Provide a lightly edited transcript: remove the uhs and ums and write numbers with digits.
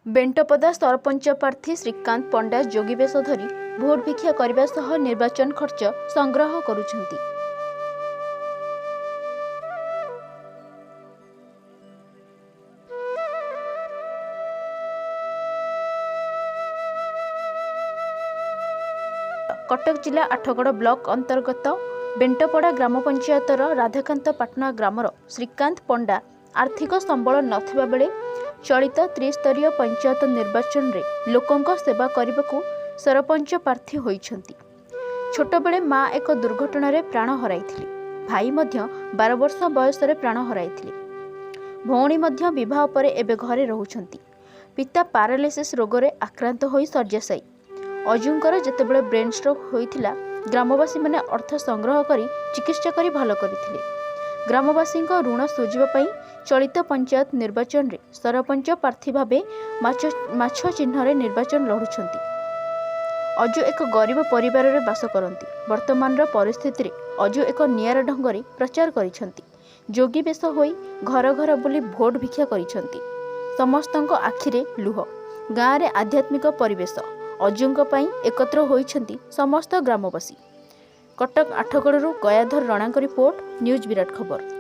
ବେଣ୍ଟପଦା ସରପଞ୍ଚ ପ୍ରାର୍ଥୀ ଶ୍ରୀକାନ୍ତ ପଣ୍ଡା ଯୋଗୀବେଶ ଧରି ଭୋଟ ଭିକ୍ଷା କରିବା ସହ ନିର୍ବାଚନ ଖର୍ଚ୍ଚ ସଂଗ୍ରହ କରୁଛନ୍ତି। କଟକ ଜିଲ୍ଲା ଆଠଗଡ଼ ବ୍ଲକ ଅନ୍ତର୍ଗତ ବେଣ୍ଟପଡ଼ା ଗ୍ରାମ ପଞ୍ଚାୟତର ରାଧାକାନ୍ତ ପାଟଣା ଗ୍ରାମର ଶ୍ରୀକାନ୍ତ ପଣ୍ଡା ଆର୍ଥିକ ସମ୍ବଳ ନଥିବା ବେଳେ ଚଳିତ ତ୍ରିସ୍ତରୀୟ ପଞ୍ଚାୟତ ନିର୍ବାଚନରେ ଲୋକଙ୍କ ସେବା କରିବାକୁ ସରପଞ୍ଚ ପ୍ରାର୍ଥୀ ହୋଇଛନ୍ତି। ଛୋଟବେଳେ ମା ଏକ ଦୁର୍ଘଟଣାରେ ପ୍ରାଣ ହରାଇଥିଲେ। ଭାଇ ମଧ୍ୟ 12 ବର୍ଷ ବୟସରେ ପ୍ରାଣ ହରାଇଥିଲେ। ଭଉଣୀ ମଧ୍ୟ ବିବାହ ପରେ ଏବେ ଘରେ ରହୁଛନ୍ତି। ପିତା ପାରାଲିସିସ୍ ରୋଗରେ ଆକ୍ରାନ୍ତ ହୋଇ ଶଯ୍ୟାଶାୟୀ। ଅଜୁଙ୍କର ଯେତେବେଳେ ବ୍ରେନ୍ ଷ୍ଟ୍ରୋକ୍ ହୋଇଥିଲା, ଗ୍ରାମବାସୀମାନେ ଅର୍ଥ ସଂଗ୍ରହ କରି ଚିକିତ୍ସା କରି ଭଲ କରିଥିଲେ। ଗ୍ରାମବାସୀଙ୍କ ଋଣ ଶୁଝିବା ପାଇଁ ଚଳିତ ପଞ୍ଚାୟତ ନିର୍ବାଚନରେ ସରପଞ୍ଚ ପ୍ରାର୍ଥୀ ଭାବେ ମାଛ ଚିହ୍ନରେ ନିର୍ବାଚନ ଲଢ଼ୁଛନ୍ତି। ଅଜୁ ଏକ ଗରିବ ପରିବାରରେ ବାସ କରନ୍ତି। ବର୍ତ୍ତମାନର ପରିସ୍ଥିତିରେ ଅଜୁ ଏକ ନିଆରା ଢଙ୍ଗରେ ପ୍ରଚାର କରିଛନ୍ତି। ଯୋଗୀ ବେଶ ହୋଇ ଘର ଘର ବୁଲି ଭୋଟ ଭିକ୍ଷା କରିଛନ୍ତି। ସମସ୍ତଙ୍କ ଆଖିରେ ଲୁହ। ଗାଁରେ ଆଧ୍ୟାତ୍ମିକ ପରିବେଶ। ଅଜୁଙ୍କ ପାଇଁ ଏକତ୍ର ହୋଇଛନ୍ତି ସମସ୍ତ ଗ୍ରାମବାସୀ। କଟକ ଆଠଗଡ଼ରୁ ଗୟାଧର ରଣାଙ୍କ ରିପୋର୍ଟ, ନ୍ୟୁଜ୍ ବିରାଟ ଖବର।